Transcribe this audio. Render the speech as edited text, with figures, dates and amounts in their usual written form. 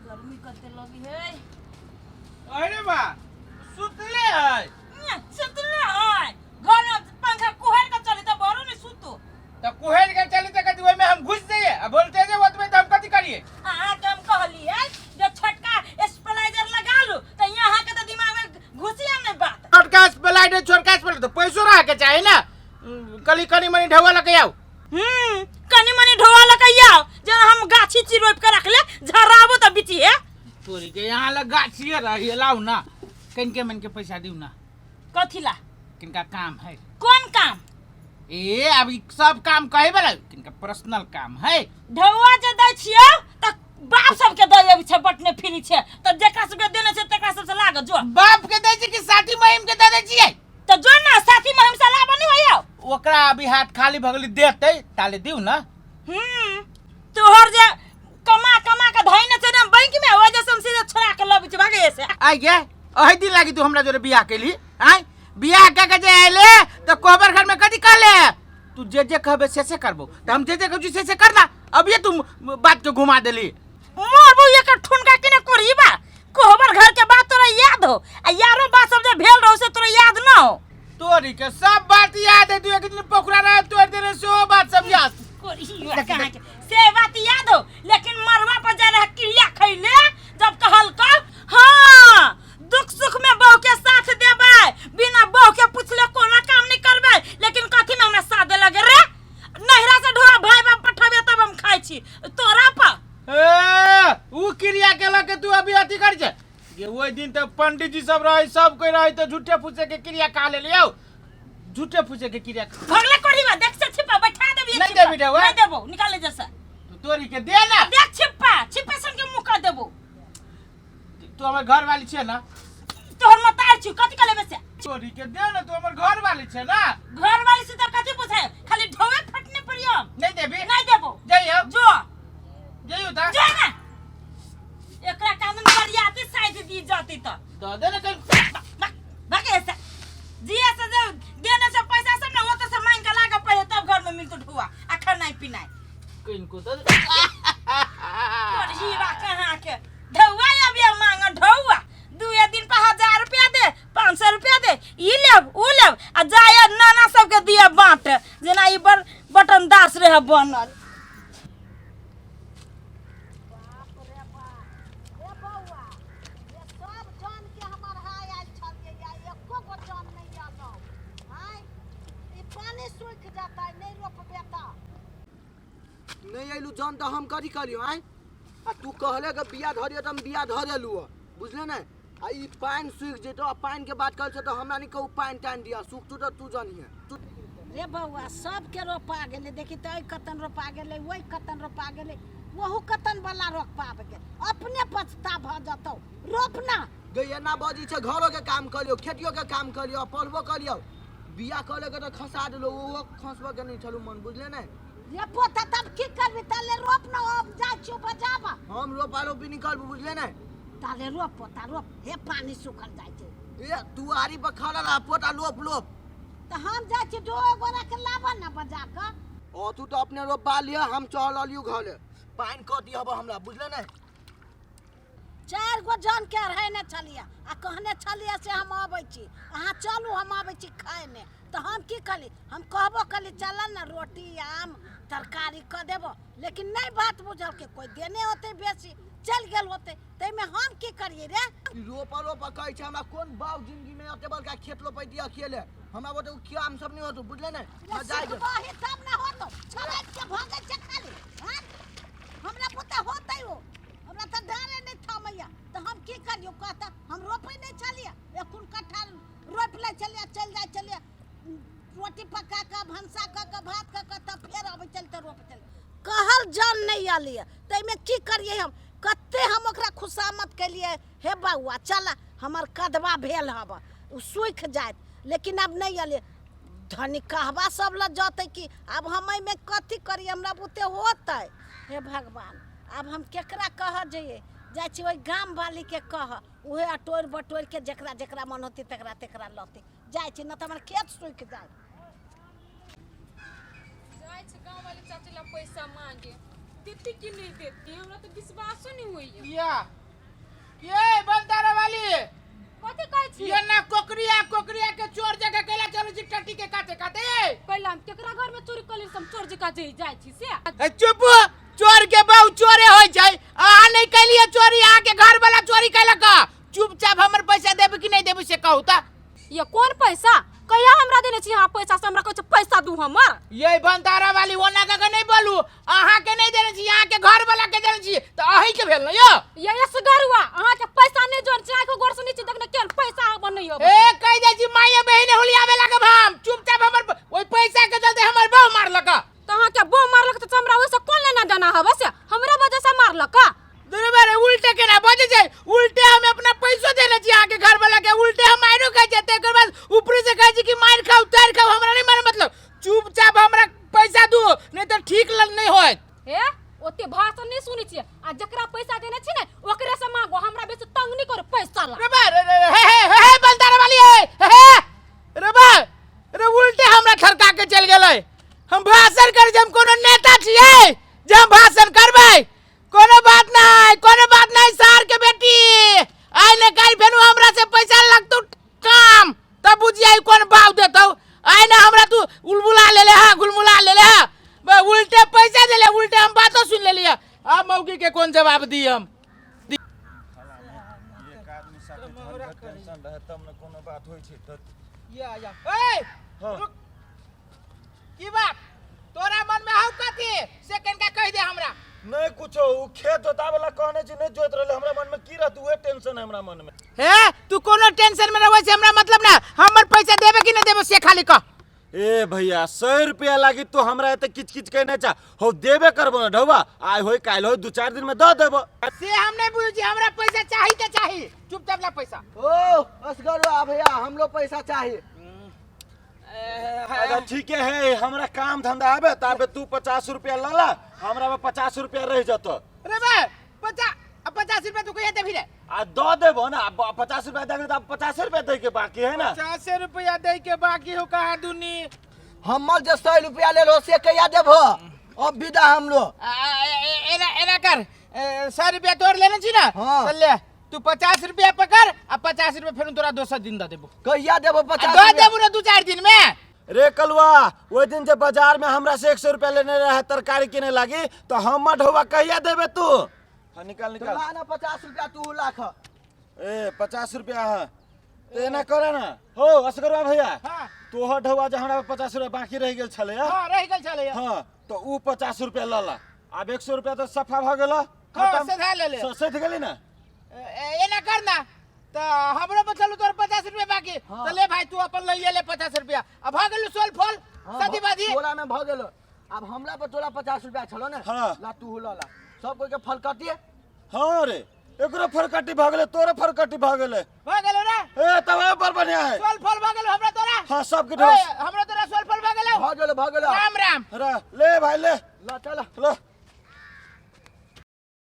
गर्मी कते लगी है। अरे बा, सुतले है। सुतले है, घर में पंखा कुहर के चली त बरो नहीं सुतो। त कुहर के चली त कथी ओइमे हम घुस जाइए आ बोलते जे ओतबे त हम कथी करिए? अहाँ के हम कहली है जे छोटका स्पेलाइजर लगा लू त यहाँ के त दिमाग में घुसिया नहीं बात। छोटका स्पेलाइजर, छोटका स्पेलाइजर तो पैसो रह के चाही ना। कली कनी मनी ढोवा लके आओ। कनी मनी ढोवा लके आओ, जे हम गाछी ची रोप के रखले झराबो त बिची है। तोरी के यहाँ लग गाछी रही, लाओ ना कनके मन के पैसा दिउ ना। कथी ला? किनका काम है। कौन काम? ए अब ई सब काम कहे वाला किनका पर्सनल काम है। ढौआ जे दै छियौ त बाप सबके दै अबै छै, बटने फिरी छै त जेकरा सबके देने छै तकरा सबसे लागत जो। बाप के दै छै कि साथी महिम के दे दै छियै? त जो ना साथी महिम से लाभ नहीं होइयो। ओकरा अभी हाथ खाली भगली देतै ताले दिउ ना। तोहर जे कमा कमा के धैने छै ना बैंक में, ओइ जे से सीधे छोड़ा के लबै छै भागे से। आइ गे ओहि दिन लागी तू हमरा जोरे बियाह केली? आइ बियाह के के जे आइले त कोबर घर में कथी कहले? तू जे जे कहबे से से करबो, त हम जे जे कहबो से से करना। अब ये तू बात के घुमा देली। मोर बु एकर ठुनका किने कोरी बा, कोहबर घर के बात तोरा याद हो आ यारो बात सब जे भेल रहो से तोरा याद न हो। तोरी के सब बात याद है, तू एक दिन पोखरा रहा तोड़ देने से बात सब याद। कोरी कहाँ के से बात याद हो, लेकिन मरवा पर जा रहा क्रिया खैले जब कहल का हाँ दुख सुख में बहू के साथ देबै, बिना बहू के पूछले कोनो काम नहीं करबै, लेकिन कथी में हमरा साथ दे लगे रे? नहिरा से ढोआ भाई बाप पठाबे तब हम खाइ छी तोरा पर। ए उ क्रिया के लके तू अभी अथी कर छे ये ओहि दिन त पंडित जी सब रहे सब कोई रहे त झूठे फूसे के क्रिया का ले लियो, झूठे फूसे के क्रिया भगले कोढ़ी बा देख से छिपा बैठा देबी। नहीं देबी ढौआ? नहीं देबो, निकाल ले जैसा। तो तोरी के दे ना। देख छिपा छिपा सन के मुंह कर देबो। तू हमर घर वाली छे ना? तोहर मतार छी कथि के लेबे से? तोरी के दे ना, तू हमर घर वाली छे ना। घर वाली से त कथि पूछे, खाली ढोवे फटने पड़ियो। नहीं देबी? नहीं देबो। जइयो। जो। जइयो ता। जो ना। एकरा कानून बरियाती साइज दी जाती त। द दे ना कहीं। भागे से। जिया से जे देने से पैसा सब ना होते से मांग के लागे पड़े तब घर में मिलतो ढुआ आ खानाई पिनाई। किनको तो तोर हीरा कहाँ के ढौआ अभी मांग ढौआ दुए दिन पर 1000 रुपया दे, 500 रुपया दे, ई लेब ऊ लेब आ जाय नाना सबके दिया बाँट जेना ई बड़ बटन दास रहे बनल। बाप रे बाप, रे बौआ, ये सब जन के हमर हाय आयल छलियै या एको गो जन नहि अयलौ। आँय, ई पानि सूखि जेतै, नहि रोपबै तऽ। नहि अयलू जन तऽ हम कथी करियौ? आँय, आ तू कहले के बिया धरियो तऽ हम बिया धरेलू हँ, बुझले ने? आ ई पानि सूखि जेतौ, आ पानिके बात करै छौ तऽ हमरा नहि कहू पानि तानि दिअ, सूखतौ तऽ तू जनिहे। तू रे बौआ, सबके रोपा गेलै, देखी तऽ एहि कतन रोपा गेलै, ओहि कतन रोपा गेलै, ओहू कतन वाला रोपा गेल, अपने पछता भऽ जेतौ, रोप ना। गे एना बजै छै, घरोके काम कऽ लियौ, खेतियोके काम कऽ लियौ, पढ़बो कऽ लियौ, बिया कऽ लेके तऽ खसा देलौ, ओहो खसबऽके नहि छलौ मन, बुझले ने? रे पोता, तब की करबी? ताले रोप ना, हम जाइ छियौ बजाबऽ। हम रोपा रोपी नहि करबो, बुझले ने? ताले रोप पोता रोप, हे पानी सूखल जाइ छै। ए तू आरी पर खड़ा रह पोता, लोप लोप। तऽ हम जाइ छी डोआ गोरा के लाबऽ ना बजा कऽ। ओ तू तऽ अपने रोपबा लिअ, हम चल अलियौ घरे, पानि कऽ दिहब हमरा, बुझले ने? चारि गो जन के अढ़ेने छलियै आ कहने छलियै से हम अबै छी, अहाँ चलू हम अबै छी खाइमे, तऽ हम की कहली, हम कहबो कहली चलऽ ने रोटी आम तरकारी कऽ देबो, लेकिन नहि बात बुझलकै, कोइ देने होतै बेसी चलि गेल होतै, ताहिमे हम की करियै रे? ई रोपऽ रोपऽ कहै छै, हमरा कोन बाप जिंदगी में एते बड़का खेत रोपै दिअ अकेले, हमरा ओते काम सब नहि होतौ, बुझले ने? रे जाइ दे। सिखबही तब ने होतौ, छड़ैत के भगै छै खाली, हँ? हमरा बुते होतै ओ, हमरा तऽ डाँरे नहि थमैया, तऽ हम की करियौ कहता? हम रोपै नहि छलियै, एखुन कट्ठा रोपि लै छलियै, चलि जाइ छलियै रोटी पका कऽ भनसा कऽ कऽ भात कऽ कऽ तब फेर अबै छलियै तऽ रोपै छलियै। कहल जान नहि अयलियै, ताहिमे की करियै हम? कते हम ओकरा खुशामद केलियै, हे बौआ चल हमर कदवा भेल हब ओ सूखि जायत, लेकिन आब नहि अयलियै। धनी कहबा सब लऽ जतै कि आब हम एहिमे कथी करियै, हमरा बुते होतै? हे भगवान, आब हम केकरा कहऽ जइयै? जाइ छी ओहि गामवालीके कहऽ, उहे अटोरि बटोरि के जकरा जकरा मन होतै तकरा तकरा लऽतै। जाइ छी, नहि तऽ हमर खेत सूखि जायत। जाइ छी गाँव वाली चाची ला पैसा मांगे। देती कि नहीं देती, हमरा तऽ विश्वासो नहीं होइया। या ये बनतारा वाली। कथी कहै छी? ये ना कोकरिया कोकरिया के चोर जगह केला चलू छी टट्टी के काते काते। पहिले हम केकरा घर में चोरी कऽ लेली से हम चोर जकाँ जे जाइ छी से? ए चुप, चोर के बहु चोरे होय छै। अहाँ नहीं कैलिए चोरी, अहाँ के घर वाला चोरी कैलक। चुपचाप हमर पैसा देबे कि नहीं देबे से कहू त। ये कोन पैसा? कहिया हमरा देने छी अहाँ पैसा से हमरा कहै छै पैसा दू हमर? ये बनतारा वाली ओना कऽ के नहीं बोलू, अहाँ के नहीं देने छी, अहाँ के घर वाला के देने छी त अहीं के भेल न यो। ये असगरुआ अहाँ के पैसा नहीं जोन छै, आँखि गोर से नीचे देखने केहन पैसा अहाँ बनैयो। ए कहि दै छी माये बहिन हुलियाबे लागब हम। चुपचाप हमर ओहि पैसा के चलते हमर बहु मारलक। तऽ अहाँ के बहु मारलक तऽ हमरा ओहिसँ कोन लेना देना हवे से? हमरा वजह से मारलक। दुनू बारे उल्टे केना बजै छै? उल्टे हम अपना पैसो देने छी अहाँके घर वाला के, उल्टे हम मारो खाइ छी, तकर बाद ऊपरे से कहै छी कि मारि खाउ तारि खाउ, हमरा नहीं मारे मतलब। चुपचाप हमरा पैसा दू नहीं तऽ ठीक नहीं होयत। हे ओते भाषण नहीं सुनै छियै, आ जकरा पैसा देने छी ने ओकरे से मांगो, हमरा बेसी तंग नहीं करू पैसा ला। रे बा रे रे हे हे हे हे बलदार वाली हे हे हे रे बा रे उल्टे हमरा थरका के चल गेलै। हम भाषण कर जे हम कोनो नेता छियै जे हम भाषण करबै? कोनो बात नहीं, कोनो बात नहीं सार के बेटी, आइ ने काल्हि फेनु हमरा से पैसा लगतौ काम, तब बुझियै कोन भाव देतौ। आइ ने हमरा तू उलबुला लेले हा, गुलमुला लेले हा, उल्टे पैसा देले, उल्टे हम बातो सुन लेलियै। आब मौगी के कोन जवाब दी हम? एक आदमी साथे झंझट टेंशन रहे तब ने कोनो बात होइ छै तऽ। या या ए हाँ। रुक, की बात तोरा मन में हौ कथी से कनिका कहि दे हमरा। नहीं कुछो, उ खेत जोता वाला कहने छी नहीं जोत रहले, हमरा मन में की रहत उहे टेंशन है हमरा मन में। हे तू कोनो टेंशन में रहै छै हमरा मतलब ना, हमर पैसा देबे कि नहीं देबे से खाली कह। ए भैया 100 रुपया लागी तू हमरा एते किच किच कहने चा, हो देबे करबो ना ढौवा, आइ होय काल्हि होय 2-4 दिन में द देबो। से हम नहीं बुझै छी, हमरा पैसा चाही त चाही, चुपचाप ला पैसा। ओ असगरुआ भैया हमरो पैसा चाही। अच्छा ठीक है, हमरा काम धंधा आबे ताबे तू 50 रुपया ल ला, हमरा में 50 रुपया रह जतो। रे बा 50 रुपया तू कहिया देबही रे? आ the देबो ना, अब 50 रुपया दे के 50 रुपया दे के बाकी है ना। 50 रुपया दे के बाकी हो कहाँ दुनी? हमर जे 100 रुपया ले लो से कहिया देबो? अब विदा हम लोग। एना एना कर, 100 रुपया तोड़ लेने छी ना? हाँ। तो ले तू 50 रुपया पकड़, आ 50 रुपया फेर तोरा दोसर दिन the देबो। कहिया देबो 50? The देबो ना 2-4 दिन में। रे कलुआ ओहि दिन जे बाजार में हमरा से 100 रुपया लेने रहे तरकारी किने लागी तो हमर ढौवा कहिया देबे तू? हाँ, निकाल निकाल। ला ना 50 रुपया तू लाख। ए 50 रुपया हाँ तो एना करे ना हो असगरवा भैया। हाँ। तोहर ढौवा जे हमरा 50 रुपया बाकी रह गेल छलै। हाँ रह गेल छलै। हाँ तो उ 50 रुपया ल ला, आब 100 रुपया तो सफा भ गेल। हाँ, खत्म। सधा ले ले। सध गेली ना? एना कर ना तो हमरो बचल तोर 50 रुपया बाकी। हाँ। तो ले भाई तू अपन लइए ले 50 रुपया। अब भ गेल सोल फल सदी बादी तोरा में भ गेल। अब हमरा पर तोरा 50 रुपया छलो ने। हाँ। ला तू ल ला, सब कोई के फल कटिए। हाँ रे एकरो फरकटी भ गेलै, तोरो फरकटी भ गेलै। भ गेलो रे। ए तब ए बड़ बढ़िया है। सोल फल भ गेलो हमरा तोरा। हाँ सब के ए, हमरा तोरा सोल फल भ गेलो। भ गेलो भ गेलो। राम राम। रा, ले भाई ले। ला चल ला।